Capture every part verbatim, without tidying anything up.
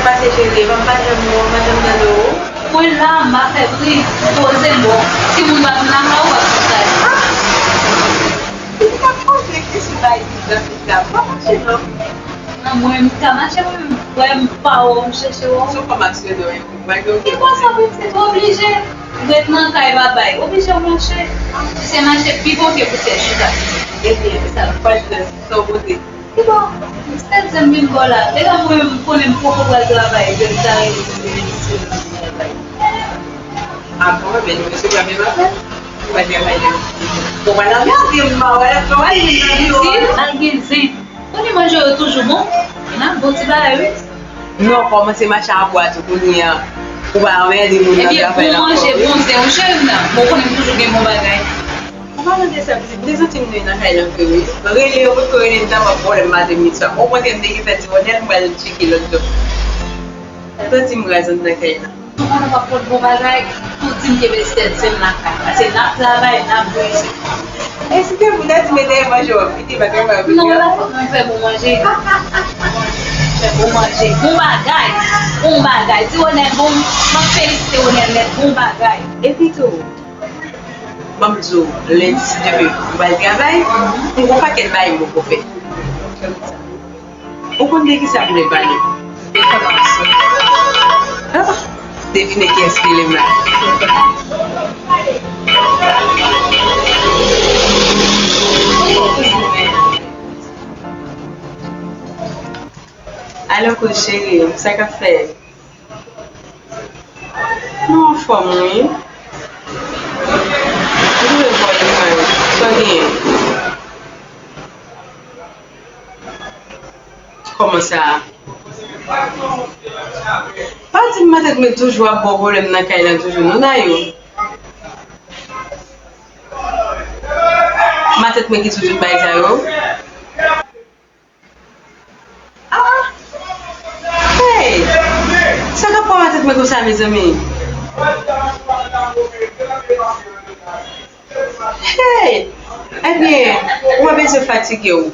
Pase cheri, m ap pase m, m ap janm tande w. Mwen la, m ap fè pri, poze m, bon. Timoun pa vin lakay ou, w ap sou kay. Ou pa poze kesyon bay biznis la, pa mache non. Nan mwen, m ka mache mwen menm. Wè m pa wè w, m chèche w. Sou kòm aksyonè w, pa gen okenn. Ki kwa sa, pitit, oblije. Ret nan kay, pa bay. Oblije w mache. Se mache pi bon ke pou tèt chita. Ebyen, sa, pa jwenn sa w pote. Ki bò? Stèl zen vin bò la. Deja mwen menm, m konnen m poko pral travay. Zen sa rele pou se medisyon nan travay. A bon, men nou mesye pa menm afè. Ou pa travay la. Ou pa nan gade m, pa wè, travay nan biwo. Al gen zen. Konnen manje yo toujou bon. Nan bon ti bagay, wi. Non, kòmanse mache a bwa tou kounye a. Ou pa anmède moun nan travay la. Ebyen, bon manje, bon zen, wi, cheri m nan. Bon, konnen m toujou gen bon bagay. An palan de sa, pitit, m te santi m nwi nan kay la anpil, wi. Rele yo, potko rele m tèlman pwoblèm maten m gen sa. Okontrè, m te gen fè ti wonèl, m pral tcheke lòt jou. Santi m raz anndan kay la. Ou konnen w ap pot bon bagay, tou di m kenbe stèl zen lakay. Paske n ap travay, n ap voye se. E si te pou ta di mete manje w ap kite bagay pa vini. Non, la fòk mwen fè bon manje. Fè bon manje. Bon bagay. Bon bagay. Di Ronel bon, m ap felisite Ronel nèt. Bon bagay. Epi tou, ban m di w, lendi si Dye vle, m pral travay, m gon pakèt bagay m poko fè. Ou konn de kisa m vle pale? Ah, devine kiyès ki rele m la. Alo, kouz cheri, sa k ap fèt? Nou anfòm, wi. M te vle voye imaj. Sa w genyen? Kòman sa? Pa di m matant mwen toujou ap ba w pwoblèm nan kay la toujou, non, Dayou? Matant mwen ki toujou bay sa yo? Ah! Hey! Sa k ap pran matant mwen konsa, mezanmi? Hey! Ebyen, ou pa bezwen fatige w.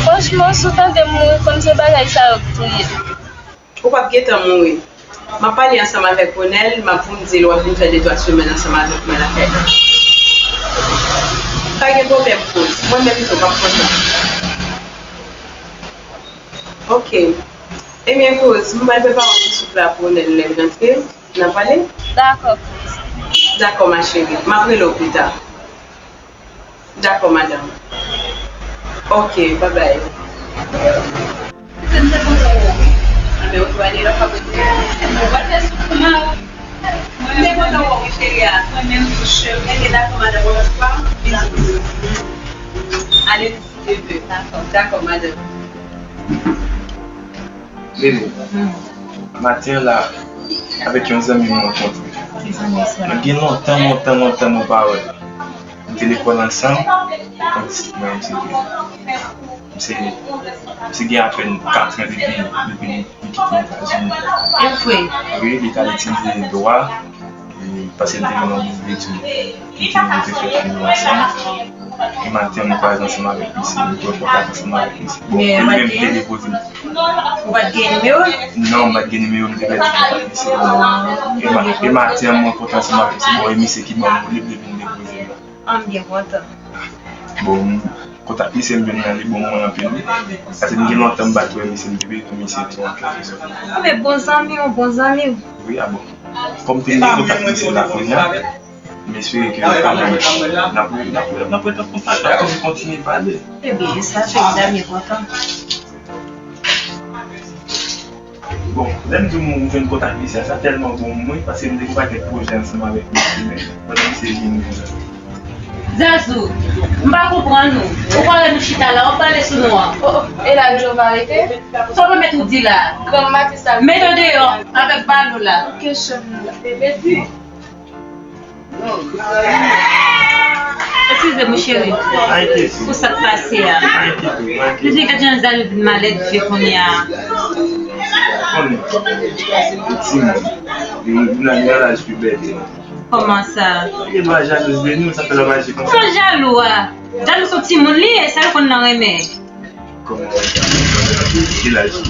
Franchman, si w tande m mouri, konn se bagay sa yo k touye m. Ou p ap gentan mouri. M ap pale ansanm avèk Ronel, m ap pou m di l w ap vin fè de twa semèn ansanm avèk mwen lakay la. Pa gen pwoblèm, kouz. Mwen menm tou, m ap kontan. Ok. Ebyen, kouz, m pral prepare yon ti soup la pou Ronel lè l rantre. N a pale? Dakò, kouz. Dakò, ma chérie. M ap rele w pita. Dakò, madanm. Ok, babay. Pitit, m te kontan wè w, wi. Anben, ou tou ale lòt fwa pou di. Ou pral fè soup pou mari w. M te kontan wè w, wi, cheri a. Mwen menm tou, cheri. Ebyen, dakò, madanm, on lòt fwa. Bizou. Ale, si Dye vle. Dakò, madanm. Lele, maten an la, avèk yon zanmi m rankontre. Ki zanmi sa? Nou gen lontan, lontan, lontan nou pa wè. Nou te lekòl ansanm, kondisip mwen, misye te. Misye, misye gen apèn kat an depi, depi li kite Etazini. E vre? Wi, li t al etidye dwa. E, paske m te gen yon bouk detid, m te, nou te fè fini ansanm. E maten, m kwaze ansanm avèk misye, m pran kontak ansanm avèk misye. Bon, e li menm ki te depoze m. Ou pa t gen nimewo l? Non, m pa t gen nimewo l, m te pèdi kontak misye. E ma-, e maten, m rankontre ansanm avèk misye. Bon, e misye ki ban m, li, li vin depoze m la. Ah, m byen kontan. Bon, kontak misye m jwenn nan, li bon mwen anpil, wi. Paske m gen lontan m pa t wè misye, m te bezwen misye tou an kèlkesòt. Ah, men bon zanmi w, bon zanmi w. Wi, a bon. Kòm te gen kontak misye la kounye a, m espere ke kanmenm, n ap, n ap, n ap ret an kontak, n ap toujou kontinye pale. Ebyen, e sa, cheri, m ta byen kontan. Bon, lè m di w m jwenn kontak misye a, sa tèlman bon pou mwen, paske m te gon pakèt pwojè ansanm avèk misye, men pandan misye vini. Zazou, m pa konprann ou. Ou pa wè nou chita la, w ap pale sou nou an. Oh, oh, e la Jova rete? Sa w pèmèt ou di la? Granm maten sa. Mete w deyò avèk balo la. Kesyon la. Eskize m, cheri, pou sa k pase a. Li di gad jan Zali vin malèdve kounye a. Konnen, li timoun. Li, li nan, li nan laj pibète. Kòman sa? Li pa jalou de nou, sa fè l ap aji konsa. Kòman jalou a? Jalou se yon timoun li ye, sa l konn nan renmen. Kòman w ap di? Ki laj li?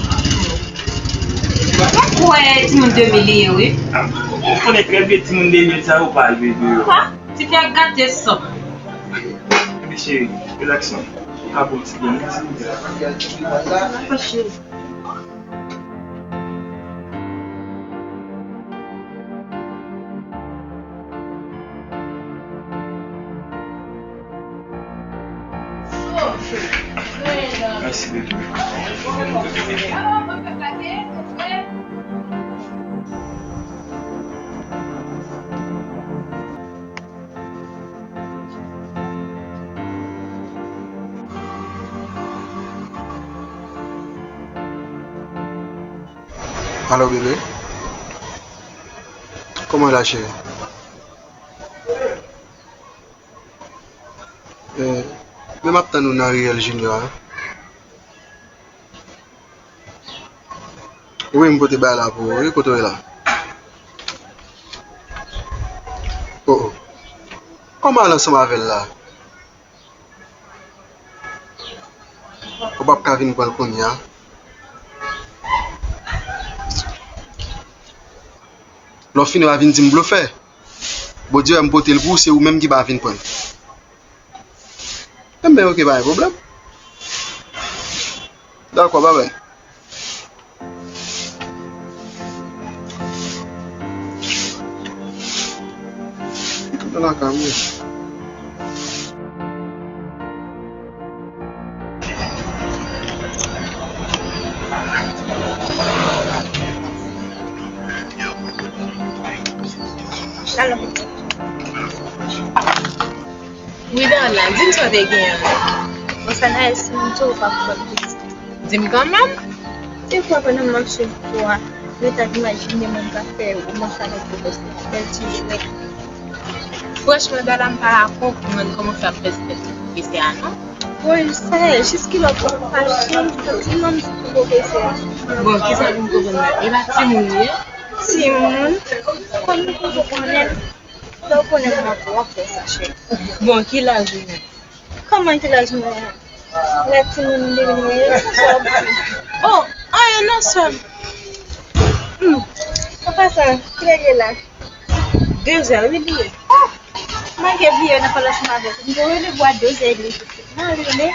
M pa kwè w Wè, timoun de mil li ye, wi. Ou konnen trè byen timoun de mil sa yo pa leve deyò. Kwa? Ti fi a gate san. Bebe cheri, relax non. Ou ka bon ti byen, silvouplè. Dakò, cheri. Mèsi, bebe. Alo, bebe. Kòman w ye la, cheri? Eh, men m ap tann ou nan riyèl Junior a. Wi, m pote bagay la pou ou, wi, kote w ye la? Oh, oh. Kòman w al ansanm avè l la? Ou p ap ka vin pran l kounye a? Lè w fini, w a vin di m blofè. Bondye wè m pote l pou ou, se ou menm ki pa vin pran l. Enben, oke, pa gen pwoblèm. Dakò, babay. Li tounen lakay mwen. Shalom. Wi, Darla, di m sa w te genyen an. Bon, sa Naël, si m di w, ou p ap kwè pitit. Di m kanmenm. Se fwa pandan m ap swiv kou a, rete ap imajine moun k ap fè womans avèk pwofesè a, bèl ti jwèt. Franchman, Darla, m pa konprann kòman w fè ap fè respè pou pwofesè a, non. Bon, sa e, jis kilè w pral fache, pou di non, m di pou pwofesè a. Bon, kisa pou m konprann la? E pa timoun li ye? Timoun? Kòm nou toujou konnen l. Lè w konnen m ap w ap fè sa, cheri. Bon, ki laj ou ye? Kòman ki laj mwen an? Lè timoun li mwen ye, se sa w ap di. Oh, anyen non, sè m. Hmm. An pasan, kilè l ye la? Dezè, wi, li ye. Oh, manke bliye nan pale ansanm avèk ou. M te randevou a dezè edmi. Nan rele.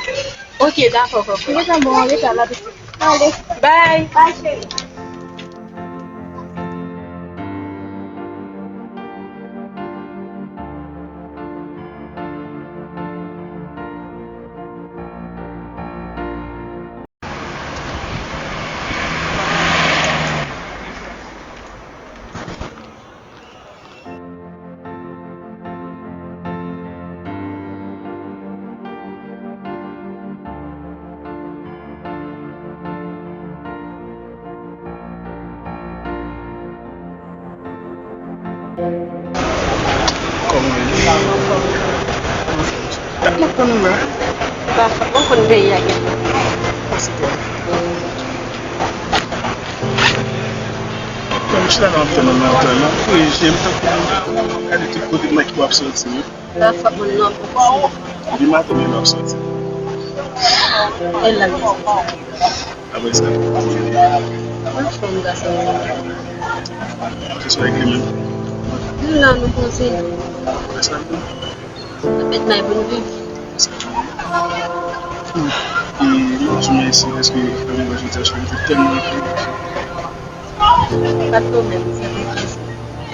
Oke, dakò, kòkò. Gentan bon, an reta la pitit. Ale. Bye. Bye, cheri. Kòman w ye? Anfòm. Dat m ap tann ou la. Ou konn peyi a gen. Pase bò. Bon, m chita la, m ap tann ou nan otèl la. Wi, jem tankou gade tout kote m wè ki w ap soti. Pafwa, bon, non, poko. Depi maten, men w ap soti. E la, apre sa, anfòm, gason. Se sou regle menm. Nou la, nou poze. Apre sa, nou. Sa fèt may pou n viv. E, m ap di w mèsi paske, ann, jodi a, jodi a, te tèlman enpòtan. Pa t pwoblèm, se yon plezi.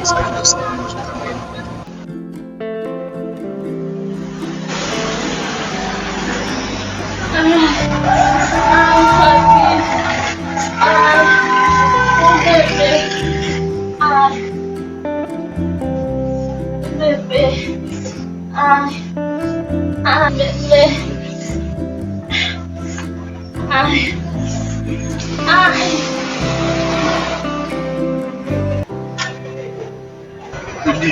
Sa, sa, sa, sa. Lili,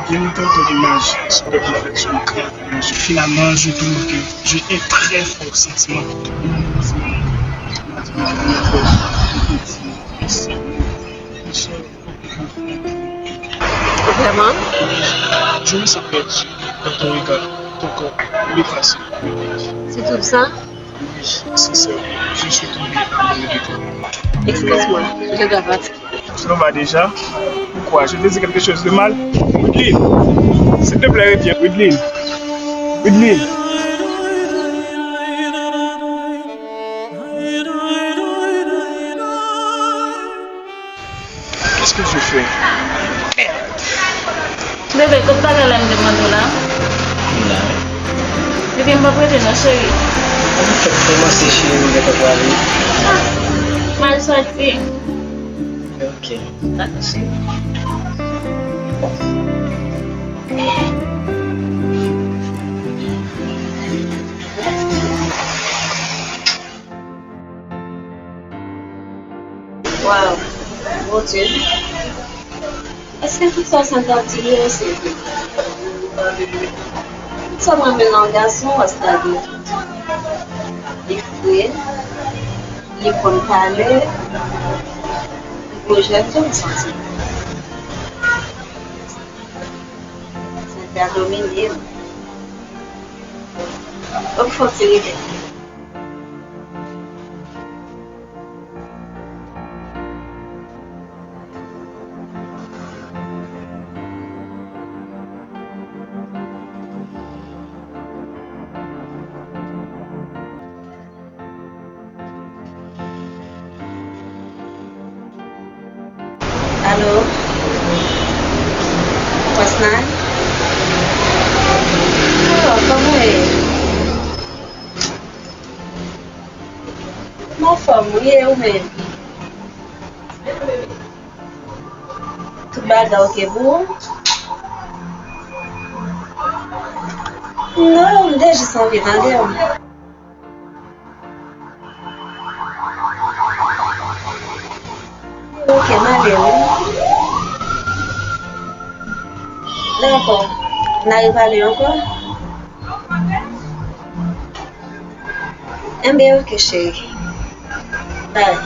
gen lontan w tande maji sou pèp la fèt sou ekran. Finalement, je trouve que j'ai un très fort sentiment. Vraiment? Je me sens perdu dans ton regard, ton corps, il m'efface. C'est tout ça? Oui, sincèrement, je suis tombé amoureux de toi. Excuse-moi, je dois partir. Sylvain déjà. Pourquoi? Je te dis quelque chose de mal? Wideline, s'il te plaît, reviens. Wideline. Wideline. Qu'est-ce que je fais? Bebe, kot bagay la m te mande w la? M la wi. Epi m p ap rete non, cheri. An fèt, kòmanse cheri, m gentan prale. Ah, m al sòti. Ok. Dakò, cheri. Waw, Bondye. Èske tout sa w santi w di yo se vre? Sa m renmen nan yon gason, wè sa li. Li fre, li konn pale, li gwo jèn tou, m santi. Sa te a domine m. Ou fò se rete. Alo? Wesnay? Oh, kòman w ye? M anfòm wi, e ou menm? Tout bagay oke pou ou? Non, m te jis anvi tande w. Oke, m ale wi. Dakò. N a repale ankò? Enben, oke, cheri. Bye.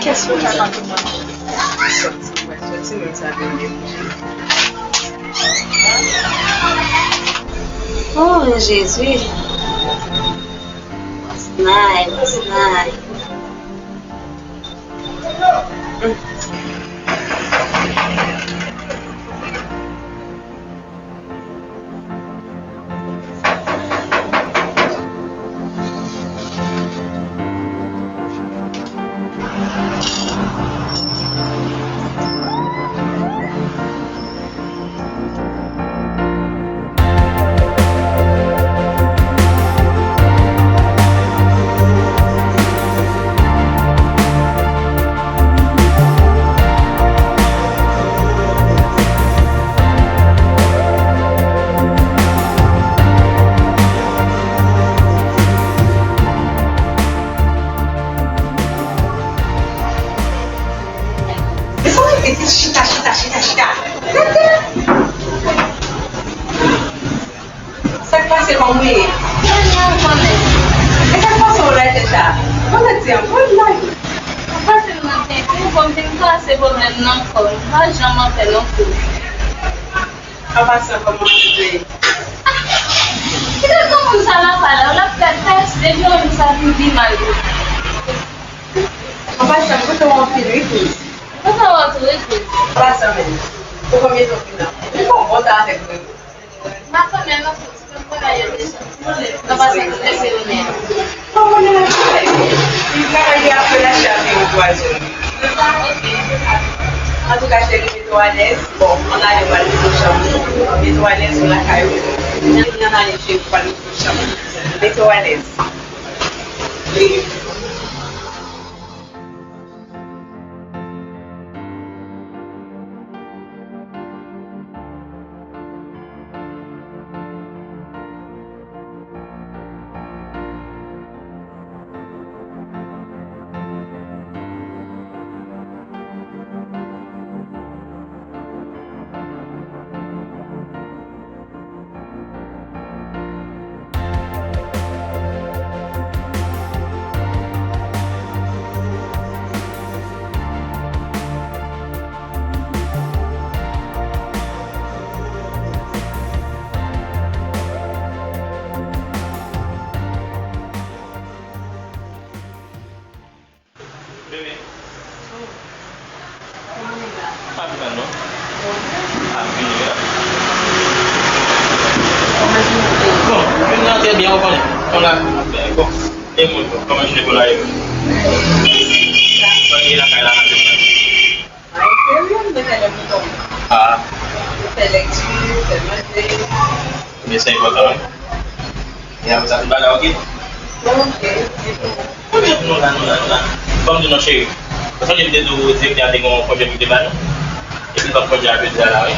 Kès ou ka pa kòmanse? Sòti, mwen sòti, menm sa vin depi. Oh, Jezi. Wesnay, Wesnay. Depi w rete chita, chita, chita, chita. Sa k pase, kòman w ye? Mwen konnen. E sa k pase w la, Tècha? Mwen mèt di an, mwen la. Pase m nan tenten, bon, m vin kase pwoblèm nan kò m. M pa janm anpè non kou. An pasan, kòman w ye? Kite granmoun sa la pale, l ap fè tès, depi w wè m sa vin pi mal tou. An pasan, m kontan wè w anpil wi, Chris. M kontan wè w tou wi, Chris. An pasan menm. Pou konbyen tan w vin la? Ou fè yon bon tan avèk mwen. M pa konnen non, Chris, m konn bagay yo deja. An pasan, tout lese yo nèt. Kòman nou ap fè? Li travay li apre lache ap vin pou al sou li. Antouka, antouka, cheri, mete w alèz. Bon, ann ale, w al mete w chanm ou. Mete w alèz, ou lakay ou. Ann ale, cheri, w al mete w chanm ou. Mete w alèz. Bebe. Pa pi mal non. A, m vini la. Bon, vin nan trè byen, ou konnen. Konn la, bon, e moun, kòman jounen pou la ye? Sa gen lakay la, lakay la. Ay, serye, m te fè lè pou kòm. Ah. Fè lèkti, fè manje. Men sa enpòtan, wi. E apre sa, tout bagay oke? Oke, se bon. Oke, nou la, nou la, nou la. Ban m di non, cheri. Ou sonje m te di w direktè a te gen yon pwojè pou l te ba nou? Epi l ban m pwojè a jodi a la, wi.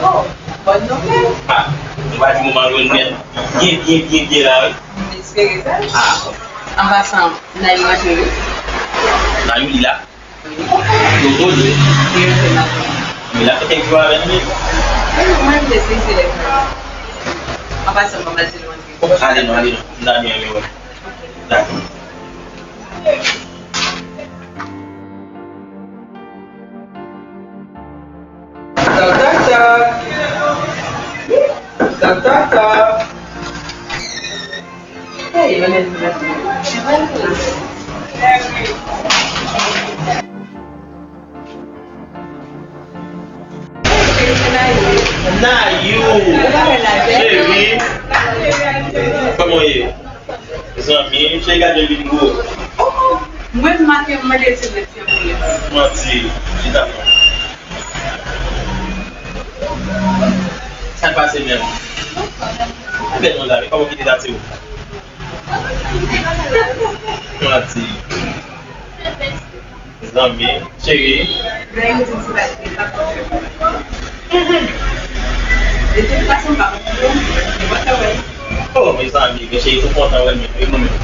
Oh, bòn nouvèl. Ah, nou va di moman yo nèt. Byen, byen, byen, byen la, wi. M espere sa. Ah. An pasan, Nayou rantre, wi. Nayou, li la? Yo jodi. Wi, yo fè maten. Men la fèt ek jou avè m li. Wi, mwen, m te sezi lè m wè. An pasan, mwen, m al di nou antre. Ale non, ale non. M ta byen renmen wè. Dakò. Tak, tak, tak. Tak, tak, tak. Hey, mwen menm, mwen menm. Nayou! Cheri! Kòman w ye? Zanmi m, cheri, gade l vin gwo. Oh, oh. Mwen make m mande si l ret fè mwen. Manti, chita non. Sa k pase menm? Ou bèl moun la, men kòman w kite dati w? Manti. Zanmi, cheri. Nayou di m se pa li ki pa konn fè mwen. De tout fason, m pa konn fè mwen, mwen pa ka wè l. Oh, mezanmi, men cheri, tou kontan wè l menm, wi, mwen menm.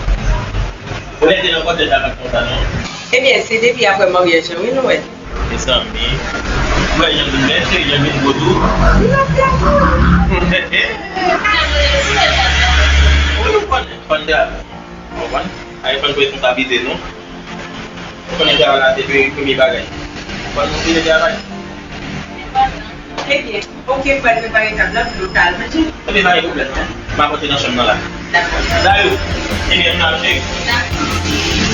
Ou lè te nan kòtèj la, pa t konsa, non. Ebyen, se depi apre maryaj lan, wi, nou wè. Mezanmi, mwen jan vin bèl, cheri, jan vin gwo tou. Ou nou konnen, fòn de a. Ou konprann? Ay, fòn pou responsabilite nou. Ou konnen travay la se pre-, premye bagay. Fòn nou vini travay. Ebyen, oke, m pral prepare tab la pou nou ta al manje. Ebyen, pa gen pwoblèm, non. M a pote nan chanm nan la. Dakò. Dayou, ebyen, m nan cheri. Dakò.